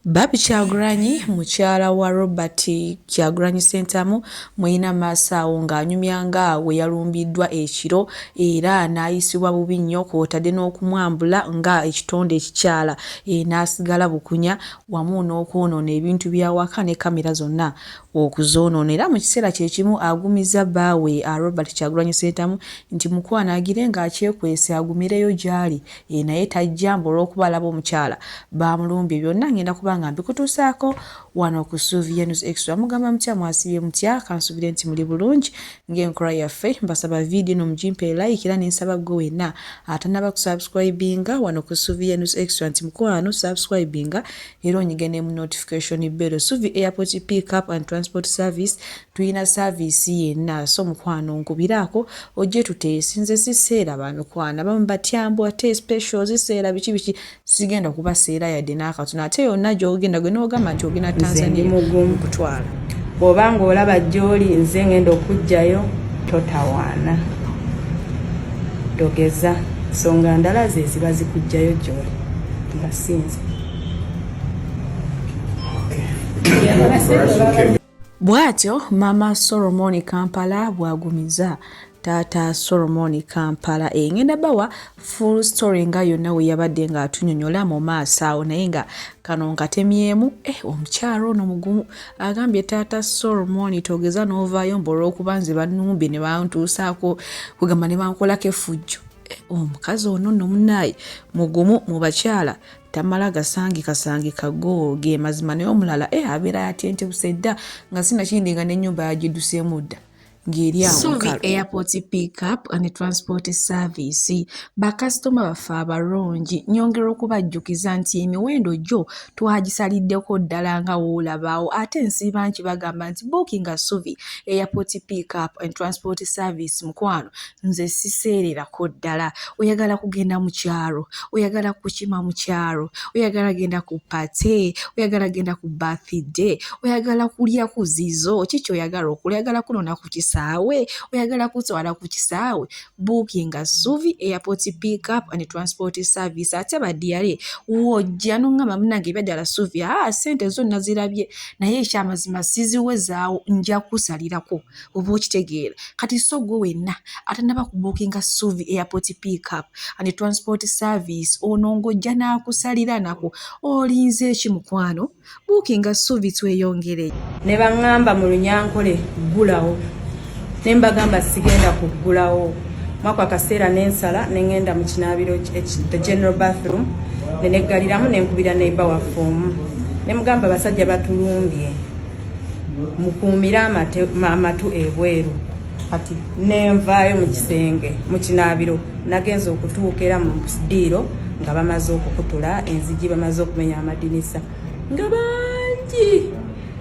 Barbie Kyagulanyi mukyala wa Robert Kyagulanyi Ssentamu muyina maaso awo ng'anyumya nga bwe yalumbiddwa ekiro era n'ayisibwa bubi nnyo kw'otadde n'okumwambula nga ekitonde ekikyala n'asigala bukunya wamu n'okwonoona ebintu by'awaka ne kkamera zonna okuzoonoona. Era mu kiseera kye kimu agumizza bbaawe Robert Kyagulanyi Ssentamu nti mukwano agire ng'akyekwese agumireyo gy'ali naye tajja mbu olw'okuba alaba omukyala baamulumbye. Byonna ngenda kuba nga mbikutuusaako wano ku Suvia News Extra. Mugamba mutya, mwasibye mutya? Kansubire nti muli bulungi ng'enkola yaffe. Mbasaba vidiyo eno mugimpe like era nensaba gwe wenna atanaba kusubscribinga wano ku Suvia News Extra nti mukwano subscribinga era onyige ne mu notification bell. Suvi Airport Pick Up and Transport Service, tulina service yenna, so mukwano nkubiraako ojje tuteese. Nze siseera bamikwano, abamu batyambu ate special ziseera biki biki, sigenda kubaseera yadde n'akatono. Ate yonna gy'ogenda gwe n'ogamba nti ogenda Tanzania, nkutwala. Bw'oba ng'olaba gy'oli nze ngenda okuggyayo, totawaana, togeza nsonga ndala ze ziba zikuggyayo gy'oli nga sinze. Bw'atyo Maama Solomon Kampala bw'agumiza Taata Solomon Kampala. Ngenda bawa full story nga yonna we yabadde ng'atunyonyola mu maaso awo, naye nga kano nkatemyemu. Omukyalo ono mugumu, agambye Taata Solomon togeza n'ovaayo mbu olw'okuba nze bannumbye ne bantuusaako kugamba ne bankolako effujjo. Omukazi ono nno munnaaye mugumu mu bakyala, tamala gasangi kasangi kago ge mazima. Naye omulala abeera yatyentebuse dda nga sinakindi nga n'ennyumba yagidduseemu dda ng'eri awo. Suvi Airport Pickup and Transport Service, bakasitoma baffe abalungi, nyongera okubajjukiza nti emiwendo gyo twagisaliddeko ddala nga woolabaawo. Ate nsiiba nkibagamba nti bookinga Suvi Airport Pickup and Transport Service. Mukwano, nze siseererako ddala. Oyagala kugenda mu kyalo, oyagala kukima mu kyalo, oyagala genda ku party, oyagala genda ku birthday, oyagala kulya ku zizo, ki kyoyagala okulya, oyagala kunona ku kisaawe, oyagala kutwala ku kisaawe, bookinga Suvi Airport Pickup and Transport Service. Ate baddiyale wojja noŋŋamba, "Munnange, ebyaddala Suvi, aa ssente zo nazirabye, naye ekyamazima siziwezaawo," nja kusalirako oba okitegeera. Kati so gwe wenna atanaba kubookinga Suvi Airport Pickup and Transport Service, ono ng'ojja n'akusalira nako, olinze eki mukwano? Bookinga Suvi, tweyongere. Ne baŋŋamba mu Lunyankole, "Ggulawo." Ne mbagamba, "Sigenda kuggulawo." Mwako akaseera nensala ne ŋŋenda mu kinaabiro, the general bathroom, ne neggaliramu, ne nkubira neighbor waffe omu ne mugamba, "Basajja batulumbye, mukuumire amatu ebweru." Kati nenvaayo mu kisenge, mu kinaabiro, nagenza okutuuka era mu ddiiro nga bamaze okukutula enzigi, bamaze okumenya amadinisa, nga bangi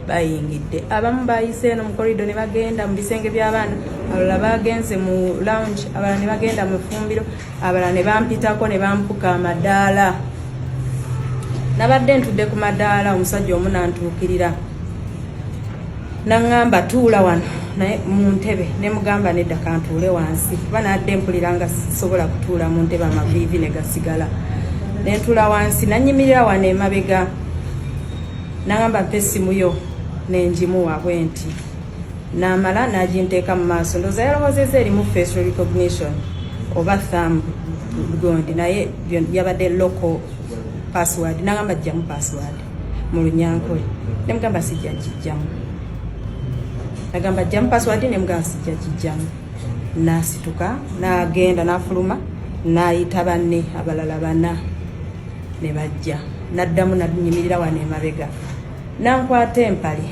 bayingidde. Abamu bayise eno mu corridor ne bagenda mu bisenge by'abaana, abalala bagenze mu lounge, abalala ne bagenda mu ffumbiro, abalala ne bampitako ne bampuka amadaala. Nabadde ntudde ku madaala, omusajja omu nantuukirira naŋŋamba, "Tuula wano." Naye mu ntebe ne mugamba, "Nedda, kantuule wansi," kuba nadde mpulira nga sisobola kutuula mu ntebe, amaviivi ne gasigala. Ne ntuula wansi, nanyimirira wano emabega, naŋŋamba, "Mpa essimu yo." Nenjimuwa bwe nti, n'amala n'aginteeka mu maaso. Ndowooza yalowoozezza erimu face recognition oba thumb gondi, naye yabadde local password. Nagamba, "Jjamu password," mu Lunyankole. Nemugamba, "Sijja gijjamu." Nagamba, "Jjamu password." Nemugamba, "Sijja gijjamu." Nasituka nagenda, nafuluma, nayita banne abalala bana ne bajja. Naddamu nanyimirira wano emabega, nankwata empale.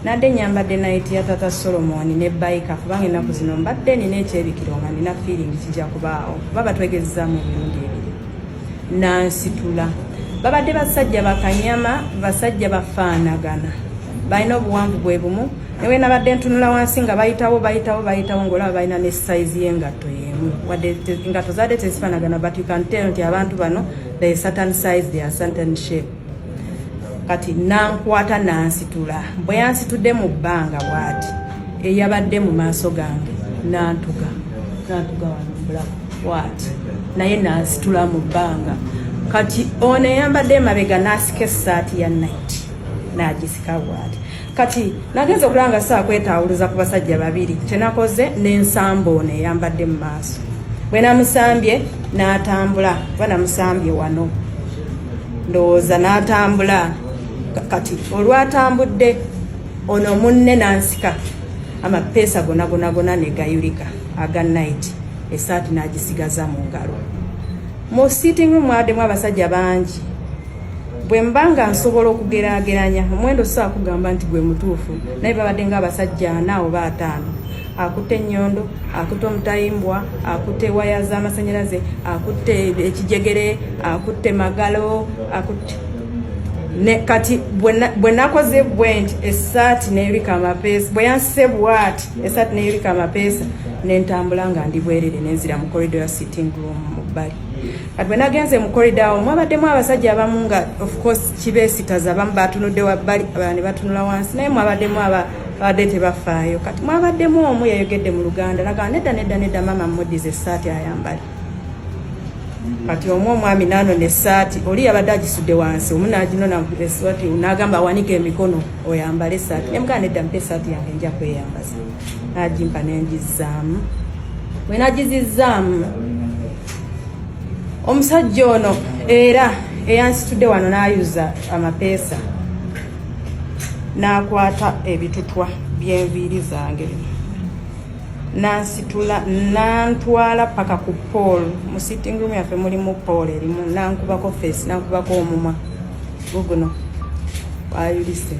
Nadde nyambadde night ya Tata Solomon ne biker, kubanga ennaku zino mbadde nina ekyebikiro nga nina feeling kijja kubaawo, kuba batwegezaamu emirundi ebiri. Nansitula. Babadde basajja bakanyama, basajja bafaanagana, balina obuwanvu bwe bumu. Newe nabadde ntunula wansi nga bayitawo, bayitawo, bayitawo, ngaolaba balina ne size y'engatto y'emu, wadde engatto zaadde tezifaanagana, but you can tell nti abantu bano they certain size, they are certain shape. Kati nankwata nansitula. Bwe yansitudde mu bbanga bw'ati, eyabadde mu maaso gange nantuga, nantuga wano mubulago bw'ati, naye nansitula mu bbanga. Kati ono eyambadde emabega n'asika essaati ya night n'agisika bwati. Kati nagenza okulaba nga saa kwetaawuluza ku basajja babiri, kyenakoze n'ensamba ono eyambadde mu maaso. Bwe namusambye n'atambula, kuba namusambye wano ndowooza n'atambula. Kati olwatambudde ono munne n'ansika amapeesa gona gona gona ne gayulika aga night, esaati n'agisigaza mu ngalo. Mu sitting room mwabaddemu abasajja bangi. Bwe mba nga nsobola okugeraageranya omuwendo, sobola kugamba nti gwe mutuufu, naye babadde nga abasajja 4 oba 5. Akutte ennyondo, akutte omutayimbwa, akutte waya z'amasanyalaze, akutte ekijegere, akutte magalo, akutte ne kati bwe nakoze bwe nti essaati neyulika amapeesa, bwe yansise bwati essaati neyulika amapeesa, nentambula nga ndi bwerere, nenzira mu corridor ya sitting room mu bbali. Kati bwe nagenze mu corridor awo mwabaddemu abasajja abamu nga of course kibeesitaza, abamu batunudde wabbali, abalala ne batunula wansi, naye mwabaddemu abadde tebafaayo. Kati mwabaddemu omu yayogedde mu Luganda, nagamba, "Nedda, nedda, nedda, maama muddize essaati ayambale." Kati omu omwami nanona essaati, oli yabadde agisudde wansi, omu naginona essaati nagamba, "Awanika emikono oyambale essaati." Nemugamba, "Nedda, mpa essaati yange, nja kweyambaza." Nagimpa nengizzaamu. Bwe nagizizaamu, omusajja ono era eyansitudde wano n'ayuza amapeesa n'akwata ebitutwa by'enviiri zange bino, nansitula nantwala paka ku pole. Mu sitting room yaffe mulimu pole erimu, nankubako face, nankubako omumwa guguno wayulise.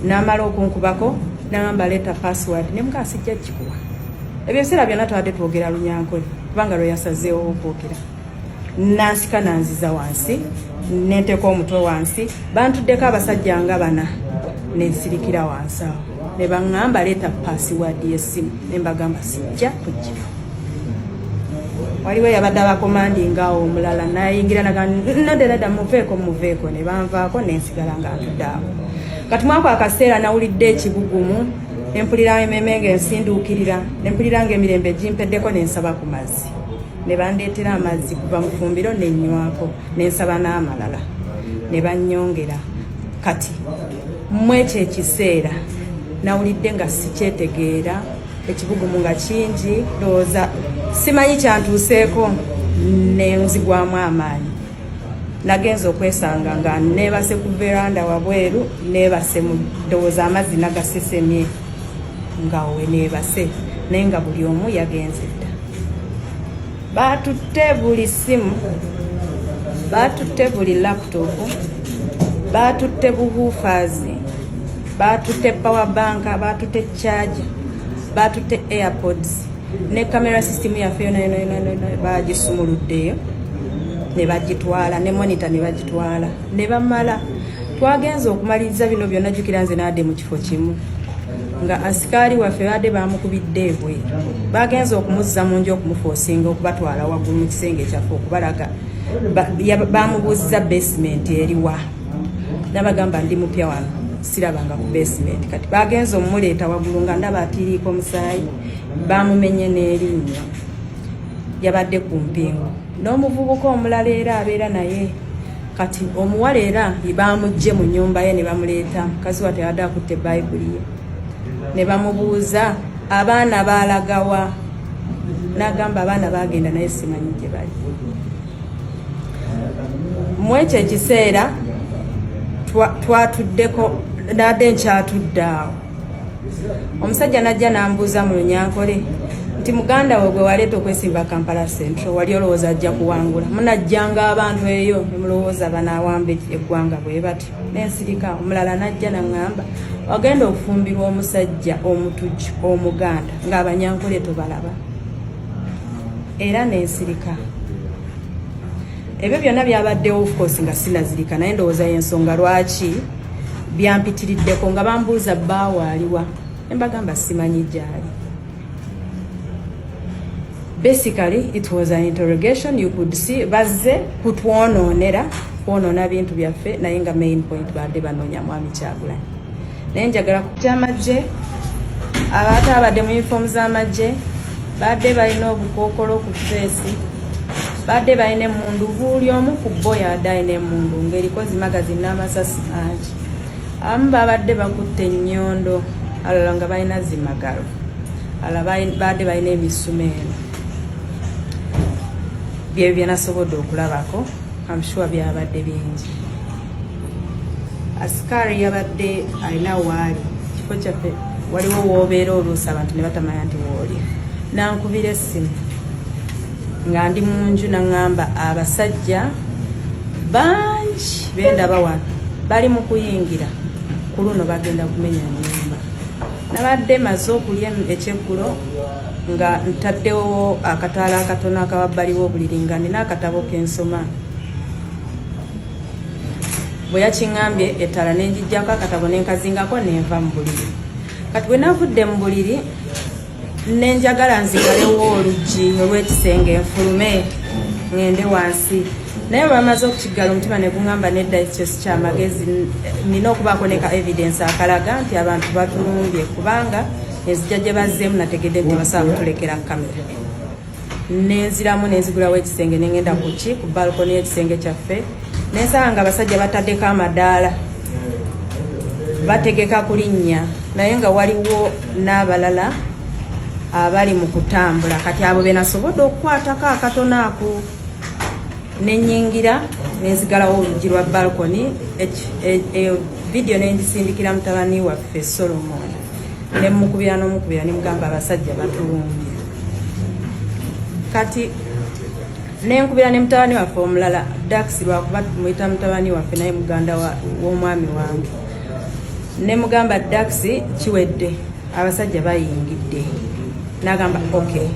Namala okunkubako nagamba, "Leeta password." Nemugaa, "Sijja gikuwa." Ebyo ebiseera byonna twabadde twogera Lunyankole, kubanga lwe yasazeewo okwogera. Nansika nanziza wansi, nenteeka omutwe wansi. Bantuddeko abasajja nga bana, nensirikira wansi awo, ne baŋŋamba, "Leeta password y'essimu." Ne mbagamba, "Sijja kugira." Waliwo yabadde abakomandinga awo omulala nayingira, naga, "Muveeko, muveeko." Ne banvaako, nensigala nga ntudde awo. Kati mwako akaseera nawulidde ekibugumu, nempulira ememe nga ensinduukirira, nempulira nga emirembe gimpeddeko, nensaba ku mazzi, ne bandeetera amazzi kuva mu fumbiro, nenywako, nensaba n'amalala ne bannyongera. Kati mu ekyo ekiseera nawulidde nga sikyetegeera, ekibugumu nga kingi, ndowooza simanyi kyantuuseeko, nenzigwamu amaanyi. Nagenza okwesanga nga neebase ku veranda wabweru, neebase mu ndowooza amazzi nagasesemye nga we neebase, naye nga buli omu yagenze dda. Baatutte buli ssimu, baatutte buli laptop, baatutte buhuufaazi, baatutte power bank, baatutte charger, baatutte AirPods ne camera system yaffe yona yona yona yona bagisumuluddeyo ne bagitwala, ne monitor ne bagitwala ne bamala. Twagenza okumaliriza bino byonna, jjukira nze naadde mu kifo kimu nga asikaali waffe badde bamukubidde ebweru. Bagenza okumuzza mu nju, okumufoosinga okubatwala waggulu mu kisenge kyaffe okubalaga. Bamubuuziza basement eriwa, nabagamba, "Ndi mupya wano, sirabanga ku basement." Kati bagenza omumuleeta waggulu nga ndaba atiiriiko omusaayi, bamumenye n'erinnyo, yabadde ku mpingu n'omuvubuka omulala era abeera naye. Kati omuwala era bamugje mu nyumba ye ne bamuleeta, mukazi wattu yabadde akutte Bayibuli ye, ne bamubuuza abaana baalagawa, n'agamba, "Abaana bagenda naye simanyi gye bali." Mu ekyo ekiseera twatuddeko, nadde nkyatudde awo, omusajja najja n'ambuuza mu Lunyankole nti, "Muganda we gwe waleeta okwesimba Kampala Central, wali olowooza ajja kuwangula? Munajjanga abantu eyo nemulowooza banaawamba eggwanga bwe batyo." Nensirika. Omulala najja naŋŋamba, "Wagenda okufumbirwa omusajja omutujju Omuganda ng'Abanyankole tobalaba." Era nensirika. Ebyo byonna byabaddewo, of course nga sinazirika, naye ndowooza y'ensonga lwaki byampitiriddeko. Nga bambuuza, "Bbaawo aliwa?" Embagamba, "Simanyi gyali." Basically it was an interrogation. You could see bazze kutwonoonera, kwonoona bintu byaffe, naye nga main point badde banoonya mwami Kyagulanyi. Naye njagala kyamagye, abaate abadde mu uniform z'amagye badde balina obukookolo ku face. Badde balina emmundu, buli omu ku bo yabadde alina emmundu ng'eriko zimagazini n'amasasi mangi. Abamu babadde bakutte ennyondo, abalala nga balina zimagalo, abalala babadde balina emisumeeno. Byebyo bye nasobodde okulabako. I'm sure byabadde bingi. Asikaari yabadde alina waali kifo kyaffe, waliwo woobeera oluusi abantu ne batamanya nti wooli. Nankubira essimu nga ndi mu nju, naŋŋamba abasajja bangi bendaba wano bali mu kuyingira, ku luno bagenda kumenya nnyumba. Nabadde maze okulya ekyeggulo nga ntaddewo akataala akatono akawabbali w'obuliri nga nina akatabo k'ensoma. Bwe yakiŋŋambye, ettaala ne njijjako, akatabo ne nkazingako, ne nva mu buliri. Kati bwe navudde mu buliri ne njagala nzigalewo oluggi olw'ekisenge nfulume ŋŋende wansi, naye bwe bamaze okukiggala, omutima ne guŋŋamba nedda, ekyo si kyamagezi, nina okubaako ne ka evidence akalaga nti abantu batulumbye, kubanga enzija gye bazzeemu nategedde nti tebasobola kutulekera kamera. Nenziramu nenzigulawo ekisenge nengenda kuki ku balcony y'ekisenge kyaffe, nensanga nga abasajja bataddeko amadaala bategeka kulinnya, naye nga waliwo n'abalala abali mu kutambula. Kati abo be nasobodde okukwatako akatono ako, nenyingira nenzigalawo oluggi lwa balcony. Vidiyo nengisindikira mutabani waffe Solomon, nemukubira n'omukubira nemugamba abasajja batulumbye. Kati nenkubira ne mutabani waffe omulala Dax, lwakuba muyita mutabani waffe naye muganda w'omwami wange, nemugamba Dax, kiwedde, abasajja bayingidde. Nagamba okay.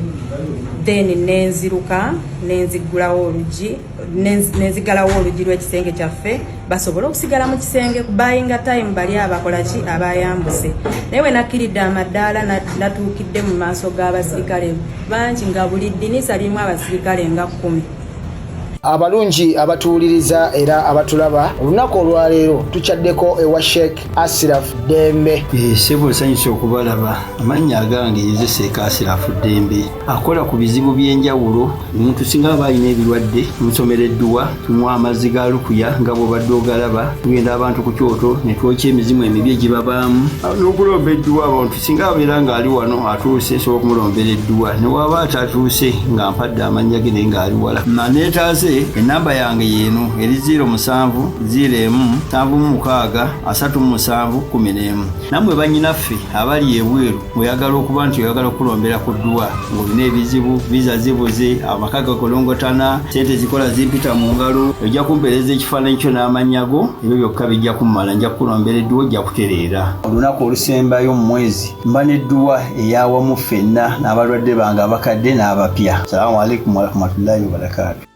Then nenziruka nenzigulawo oluggi, nenzigalawo oluggi lw'ekisenge kyaffe basobole okusigala mu kisenge kubayinga time bali abakola ki abayambuse. Naye we nakkiridde amadaala, natuukidde mu maaso g'abasirikale bangi, nga buli ddinisa lirimu abasirikale nga 10. Abalungi abatuwuliriza era abatulaba, olunaku olwaleero tukyaddeko ewa Sheikh Asiraf Ddembe. Ssebo, nsanyusa okubalaba. Amannya agange nze Sheikh Asirafu Ddembe, akola ku bizibu by'enjawulo. Omuntu singa aba alina ebirwadde, tumusomera edduwa, tumuwa amazzi ga lukuya nga bw'obadde ogalaba. Tugenda abantu ku kyoto ne twokya emizimu emibi egibabaamu n'okulomba edduwa. Abantu singa abeera ng'ali wano atuuse, nsobola okumulombera edduwa, ne waba atatuuse nga mpadde amannya ge naye ng'ali wala naneetaase. Enamba yange yeeno eri 07 01 76 37 11. Nammwe bannyinaffe abali ebweru, ng'oyagala okuba nti oyagala okulombera ku dduwa, ng'olina ebizibu, viza zibuze, amaka gakolongotana, sente zikola zimpita mu ngalo, ojja kumpeereza ekifaananyi kyo n'amannya go, ebyo byokka bijja kummala, nja kukulombera edduwa, ojja kutereera. Olunaku olusembayo mu mwezi mba n'edduwa eyawamu ffenna n'abalwadde bange abakadde n'abapya. Salaamu alaikum warahmatullahi wabarakaatu.